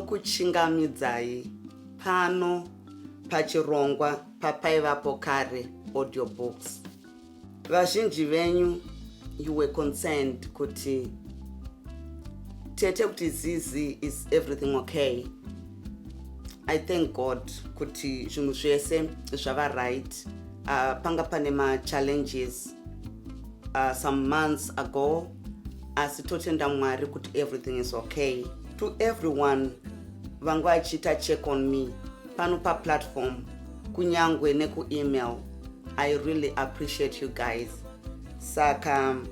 Ndinokuchingamidzai pano pachirongwa paPaivapo Kare Audiobooks. Vazhinji venyu you were concerned kuti tete kuti Zizi is everything okay. I thank God kuti zvinhu zvese zvava right. Panga pane ma-challenges some months ago asi totenda Mwari kuti everything is okay. To everyone vanga vachiita check on me pano paplatform kunyangwe nekuemail, I really appreciate you guys. Saka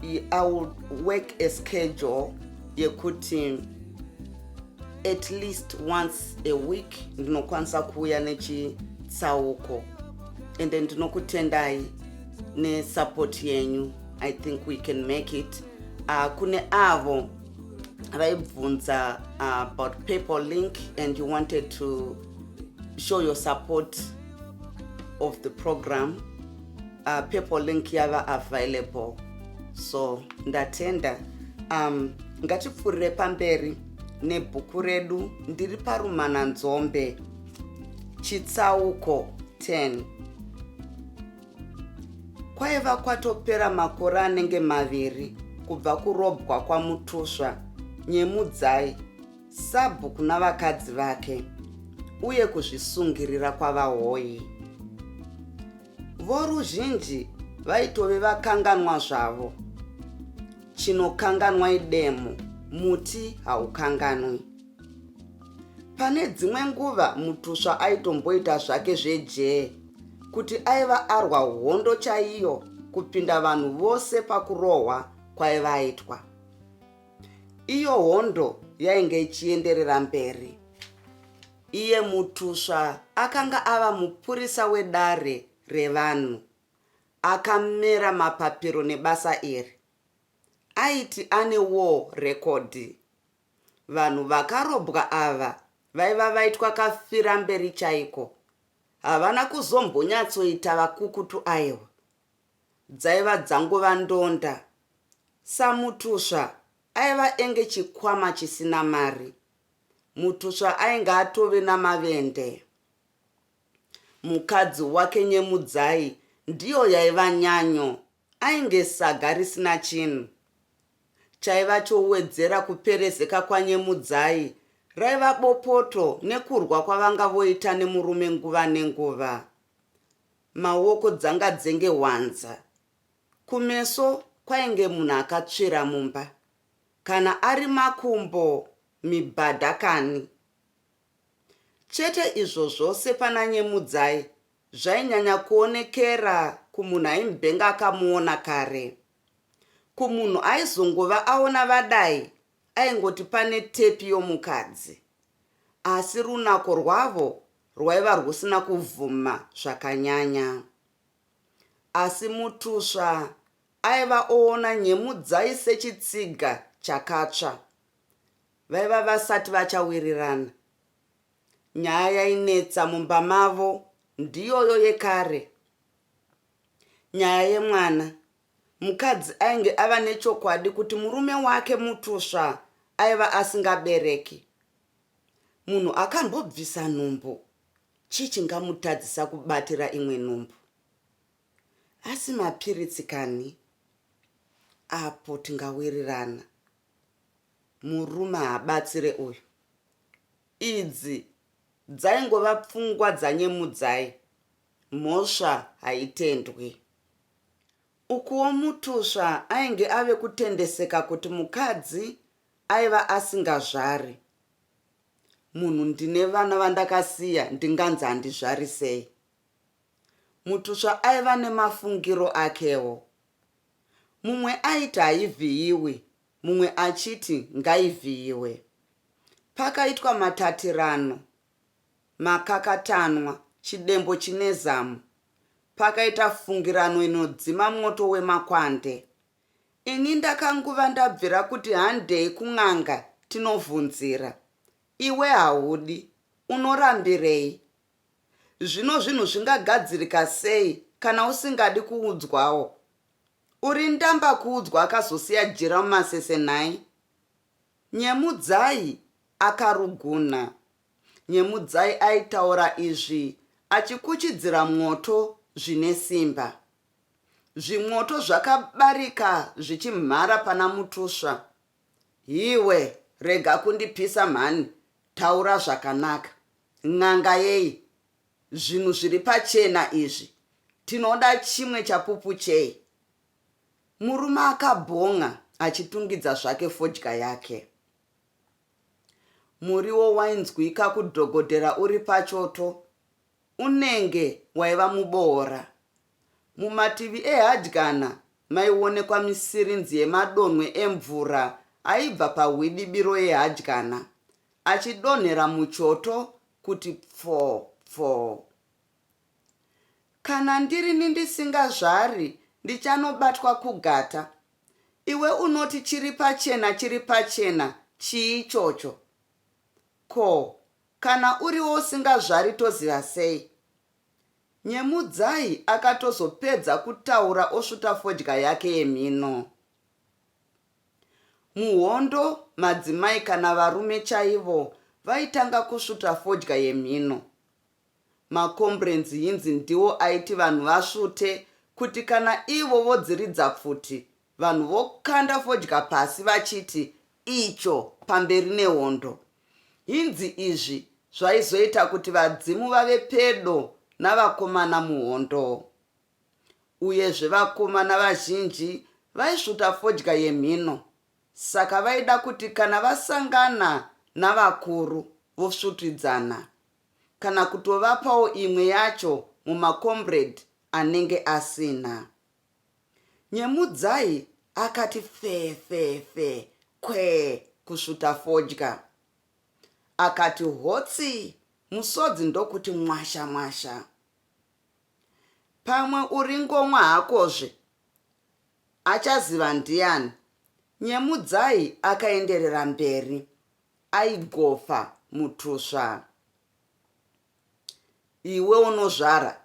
I will work a schedule yekuti at least once a week ndinokwanisa kuuya nechitsauko ende ndinokutendai nesupport yenyu. I think we can make it. Kune avo vaibvunza about PayPal link and you wanted to show your support of the program, PayPal link yava available, so ndatenda. Ngatipfuurire pamberi nebhuku redu. Ndiri paRumananzombe, chitsauko 10. Kwaiva kwatopera makore anenge 2 kubva kurobwa kwaMutusva, Nyemudzai, sabhuku navakadzi vake uye kuzvisungirira kwavaHoyi. Voruzhinji vaitove vakanganwa zvavo. Chinokanganwa idemo, muti haukanganwi. Pane dzimwe nguva Mutusva aitomboita zvake zvejee kuti aiva arwa hondo chaiyo kupinda vanhu vose pakurohwa kwaiva aitwa. Iyo hondo yainge ichienderera mberi. Iye Mutusva akanga ava mupurisa wedare revanhu akamera mapapiro nebasa iri. Aiti ane war record. Vanhu vakarobwa ava vaiva vaitwa kafiramberi chaiko. Havana kuzombonyatsoita vakukutu aiwa. Dzaiva dzangova ndonda. SaMutusva aiva enge chikwama chisina mari. Mutusva ainge atove namavende. Mukadzi wake Nyemudzai ndiyo yaiva nyanyo, ainge saga risina chinhu. Chaiva chowedzera kuperezeka kwaNyemudzai raiva bopoto nekurwa kwavanga voita nemurume nguva nenguva. Maoko dzanga dzenge hwanza. Kumeso kwainge munhu akatsvira mumba. Kana ari makumbo mibhadha kani. Chete izvo zvose pana Nyemudzai zvainyanya kuonekera kumunhu aimbenge akamuona kare. Kumunhu aizongova aona vadai aingoti pane tepi yomukadzi. Asi runako rwavo rwaiva rwusina kuvhuma zvakanyanya. Asi Mutusva aiva oona Nyemudzai sechitsiga chakatsva. Vaiva vasati vachawirirana. Nyaya yainetsa mumba mavo ndiyoyo yekare. Nyaya yemwana. Mukadzi ainge ava nechokwadi kuti murume wake Mutusva aiva asingabereki. Munhu akambobvisa nhumbu chii chingamutadzisa kubatira imwe nhumbu? Asi mapiritsi kani? Apo tingawirirana. Murume haabatsire uyu. Idzi dzaingova pfungwa dzaNyemudzai. Mhosva haitendwi. Ukuwo Mutusva ainge ave kutendeseka kuti mukadzi aiva asingazvari. Munhu ndine vana vandakasiya ndinganzi handizvari sei? Mutusva aiva nemafungiro akewo. Mumwe aiti haivhiyiwi mumwe achiti ngaivhiyiwe. Pakaitwa matatirano, makakatanwa, chidembo chine zamu. Pakaita fungirano inodzima mwoto wemakwande. Ini ndakanguva ndabvira kuti handei kun'anga tinovhunzira. Iwe haudi, unorambirei? Zvino zvinhu zvingagadzirika sei kana usingadi kuudzwawo? Uri ndamba kuudzwa akazosiya jira mumasese nhai? Nyemudzai! Akarugunha. Nyemudzai aitaura izvi achikuchidzira mwoto zvine simba. Zvimwoto zvakabarika zvichimhara pana Mutusva. Hiwe, rega kundipisa mhani, taura zvakanaka. N'anga yei? Zvinhu zviri pachena izvi. Tinoda chimwe chapupu chei? Murume akabhon'a achitungidza zvake fodya yake. Muriwo wainzwika kudhogodhera uri pachoto unenge waiva muboora. Mumativi ehadyana maionekwa misirinzi yemadonhwe emvura aibva pahwidibiro yehadyana achidonhera muchoto kuti pfoo pfoo. Kana ndirini ndisingazvari ndichanobatwa kugata. Iwe unoti chiri pachena chiri pachena chii ichocho? Ko, kana uriwe usingazvari toziva sei? Nyemudzai akatozopedza kutaura osvuta fodya yake yemhino. Muhondo madzimai kana varume chaivo vaitanga kusvuta fodya yemhino. Makomburenzi hinzi ndiwo aiti vanhu vasvute kuti kana ivo vodziridza pfuti vanhu vokanda fodya pasi vachiti icho pamberi nehondo. Hinzi izvi zvaizoita kuti vadzimu vave pedo navakomana muhondo. Uyezve vakomana vazhinji vaisvuta fodya yemhino saka vaida kuti kana vasangana navakuru vosvutidzana kana kutovapawo imwe yacho mumacomrade anenge asina. Nyemudzai akati fee fee fee kwee kusvuta fodya. Akati hotsi musodzi ndokuti mwasha mwasha. Pamwe uri ngomwa hakozve. Achaziva ndiani? Nyemudzai akaenderera mberi. Aigofa Mutusva. Iwe unozvara.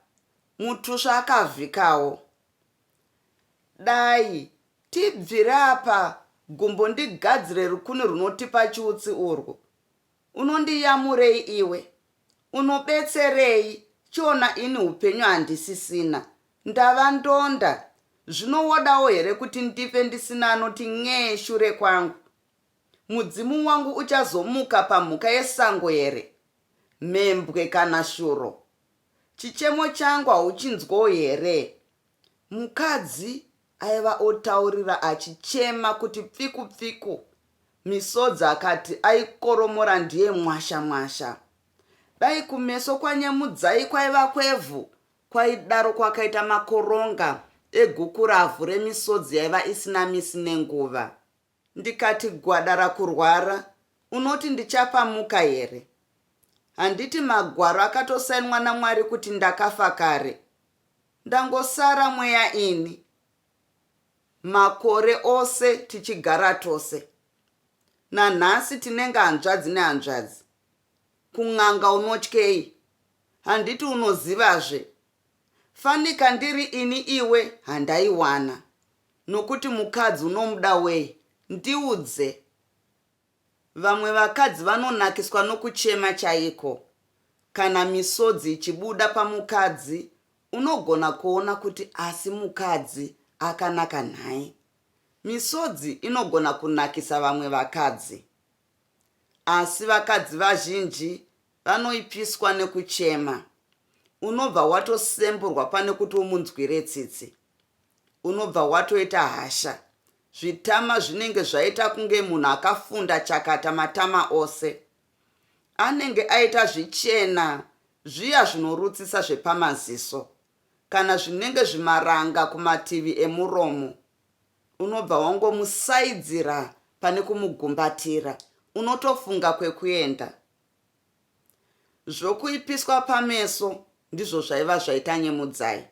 Mutusva akavhikawo. Dai tibvire apa gumbo ndigadzire rukuni runotipa chiutsi urwu. Unondiyamurei iwe? Unobetserei? Chiona ini upenyu handisisina. Ndava ndonda. Zvino wodawo here kuti ndife ndisina anoti n'ee shure kwangu? Mudzimu wangu uchazomuka pamhuka yesango here? Mhembwe kana shuro? Chichemo changu hauchinzwowo here? Mukadzi aiva otaurira achichema kuti pfiku pfiku, misodzi akati aikoromora ndiye mwasha mwasha. Dai kumeso kwaNyemudzai kwaiva kwevhu, kwaidaro kwakaita makoronga egukuravhu remisodzi yaiva isina misi nenguva. Ndikati gwadara kurwara unoti ndichapamuka here? Handiti magwaro akatosainwa naMwari kuti ndakafa kare? Ndangosara mweya ini. Makore ose tichigara tose. Nanhasi tinenge hanzvadzi nehanzvadzi. Kun'anga unotyei? Handiti unozivazve? Fanika ndiri ini iwe handaiwana. Nokuti mukadzi unomuda wei? Ndiudze. Vamwe vakadzi vanonakiswa nokuchema chaiko. Kana misodzi ichibuda pamukadzi unogona kuona kuti asi mukadzi akanaka nhai. Misodzi inogona kunakisa vamwe vakadzi. Asi vakadzi vazhinji vanoipiswa nekuchema. Unobva watosemburwa pane kuti umunzwire tsitsi. Unobva watoita hasha. Zvitama zvinenge zvaita kunge munhu akafunda chakata matama ose. Anenge aita zvichena zviya zvinorutsisa zvepamaziso kana zvinenge zvimaranga kumativi emuromo. Unobva wangomusaidzira pane kumugumbatira. Unotofunga kwekuenda. Zvokuipiswa pameso ndizvo zvaiva zvaita Nyemudzai.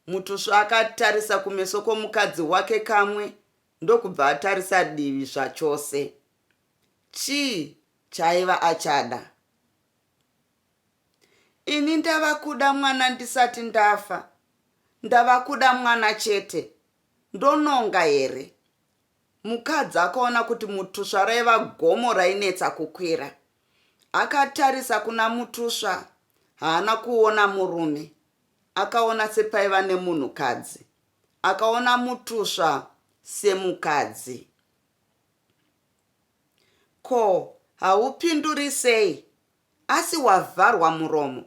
Mutusva akatarisa kumeso kwomukadzi wake kamwe ndokubva atarisa divi zvachose. Chii chaaiva achada? Ini ndava kuda mwana ndisati ndafa. Ndava kuda mwana chete. Ndononga here? Mukadzi akaona kuti Mutusva raiva gomo rainetsa kukwira. Akatarisa kuna Mutusva haana kuona murume. Akaona sepaiva nemunhukadzi. Akaona Mutusva semukadzi. Ko haupinduri sei asi wavharwa muromo?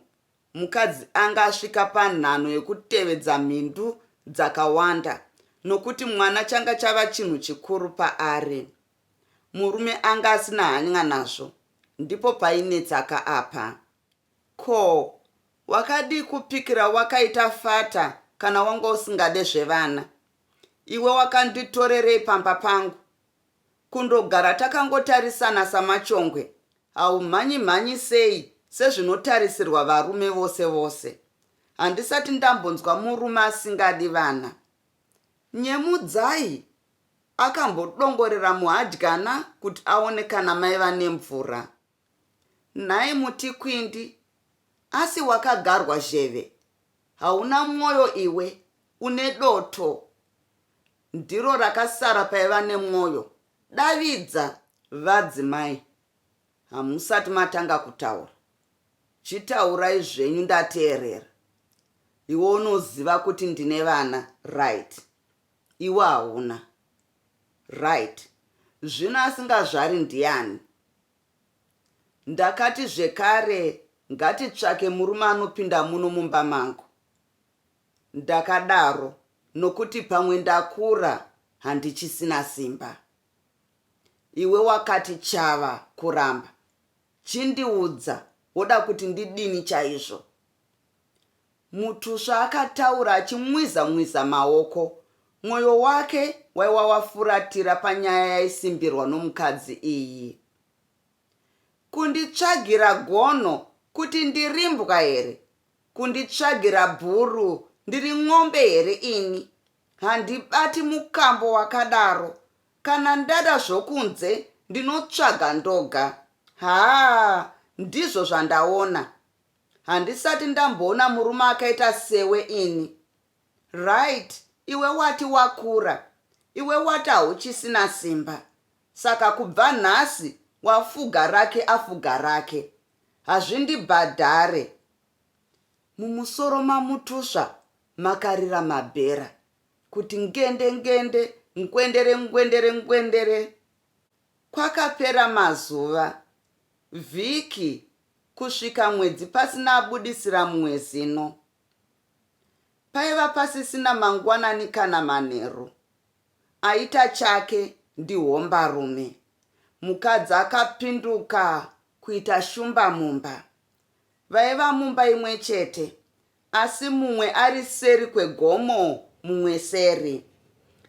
Mukadzi anga asvika panhano yekutevedza mhindu dzakawanda nokuti mwana changa chava chinhu chikuru paari. Murume anga asina hanya nazvo, ndipo painetsaka apa. Ko, wakadii kupikira wakaita fata kana wanga usingade zvevana? Iwe wakanditorerei pamba pangu? Kundogara takangotarisana samachongwe, haumhanyi mhanyi sei sezvinotarisirwa varume vose vose? Handisati ndambonzwa murume asingadi vana. Nyemudzai akambodongorera muhadyana kuti aone kana maiva nemvura. Nhai Mutikwindi, asi wakagarwa zheve? Hauna mwoyo iwe, une doto. Ndiro rakasara paiva nemwoyo. Davidza! Vadzimai, hamusati matanga kutaura. Chitaurai zvenyu ndateerera. Iwe unoziva kuti ndine vana, right? Iwe hauna. Right. Zvino asingazvari ndiani? Ndakati zvekare ngatitsvake murume anopinda muno mumba mangu. Ndakadaro nokuti pamwe ndakura handichisina simba. Iwe wakati chava kuramba. Chindiudza woda kuti ndidini chaizvo? Mutusva akataura achimwiza mwiza maoko. Mwoyo wake waiva wafuratira panyaya yaisimbirwa nomukadzi iyi. Kunditsvagira gono kuti ndirimbwa here? Kunditsvagira bhuru ndiri n'ombe here ini? Handibati mukambo wakadaro. Kana ndada zvokunze ndinotsvaga ndoga. Haa ndizvo zvandaona. Handisati ndamboona murume akaita sewe ini. Right iwe wati wakura. Iwe wati hauchisina simba. Saka kubva nhasi wafuga rake afuga rake. Hazvindibhadhare. Mumusoro maMutusva makarira mabhera kuti ngende ngende ngwendere ngwendere ngwendere. Kwakapera mazuva, vhiki, kusvika mwedzi pasina abudisira mumwe zino. Paiva pasisina mangwanani kana manheru. Aita chake ndihombarume. Mukadzi akapinduka kuita shumba mumba. Vaiva mumba imwe chete asi mumwe ari seri kwegomo mumwe seri.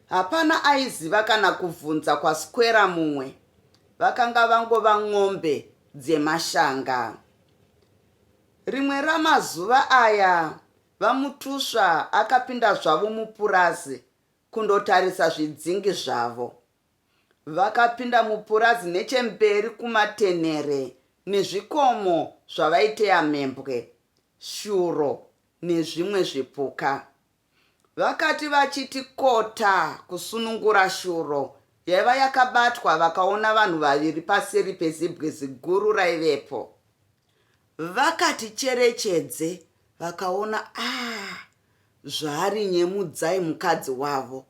Hapana aiziva kana kuvhunza kwaswera mumwe. Vakanga vangova n'ombe dzemashanga. Rimwe ramazuva aya VaMutusva akapinda zvavo mupurazi kundotarisa zvidzingi zvavo. Vakapinda mupurazi nechemberi kumatenhere nezvikomo zvavaiteya mhembwe, shuro nezvimwe zvipuka. Vakati vachiti kota kusunungura shuro yaiva yakabatwa vakaona vanhu vaviri paseri pezibwe ziguru raivepo. Vakati cherechedze vakaona ah zvaari Nyemudzai mukadzi wavo.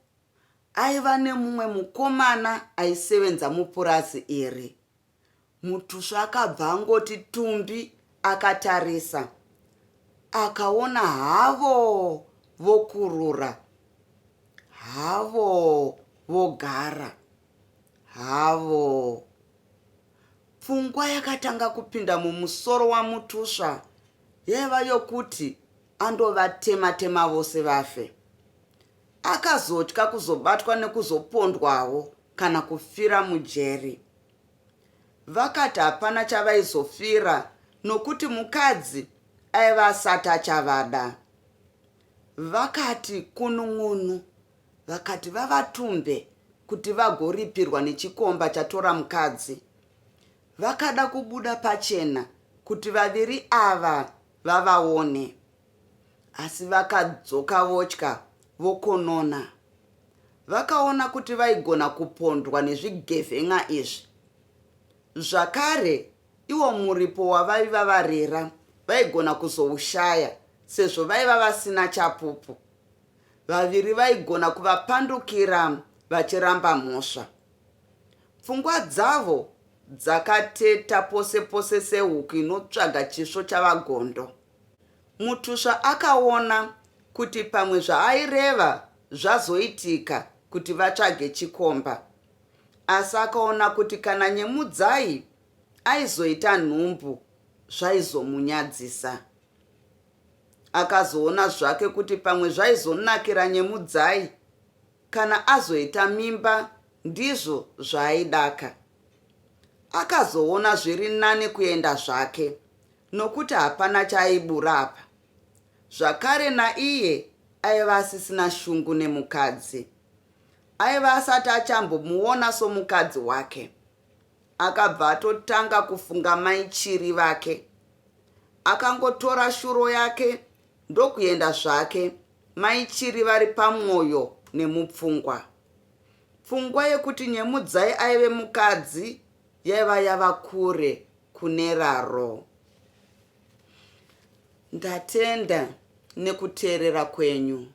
Aiva nemumwe mukomana aisevenza mupurazi iri. Mutusva akabva angoti tumbi akatarisa. Akaona havo vokurura, havo vogara, havo. Pfungwa yakatanga kupinda mumusoro waMutusva yaiva yokuti andovatema-tema vose vafe. Akazotya kuzobatwa nekuzopondwawo kana kufira mujeri. Vakati hapana chavaizofira nokuti mukadzi aiva asati achavada. Vakati kunun'unu vakati vavatumbe kuti vagoripirwa nechikomba chatora mukadzi. Vakada kubuda pachena kuti vaviri ava vavaone. Asi vakadzoka votya vokonona. Vakaona kuti vaigona kupondwa nezvigevhen'a izvi. Zvakare, iwo muripo wavaiva varera vaigona kuzoushaya sezvo vaiva vasina chapupu. Vaviri vaigona kuvapandukira vachiramba mhosva. Pfungwa dzavo dzakateta pose pose sehuku inotsvaga chisvo chavagondo. Mutusva akaona kuti pamwe zvaaireva zvazoitika kuti vatsvage chikomba. Asi akaona kuti kana Nyemudzai aizoita nhumbu zvaizomunyadzisa. Akazoona zvake kuti pamwe zvaizonakira Nyemudzai kana azoita mimba ndizvo zvaaidaka. Akazoona zviri nani kuenda zvake nokuti hapana chaaibura apa. Zvakare naiye aiva asisina shungu nemukadzi. Aiva asati achambomuona somukadzi wake. Akabva atotanga kufunga mai Chiri vake. Akangotora shuro yake ndokuenda zvake mai Chiri vari pamwoyo nemupfungwa. Pfungwa yekuti Nyemudzai aive mukadzi yaiva yava kure kune raro. Ndatenda nekuteerera kwenyu.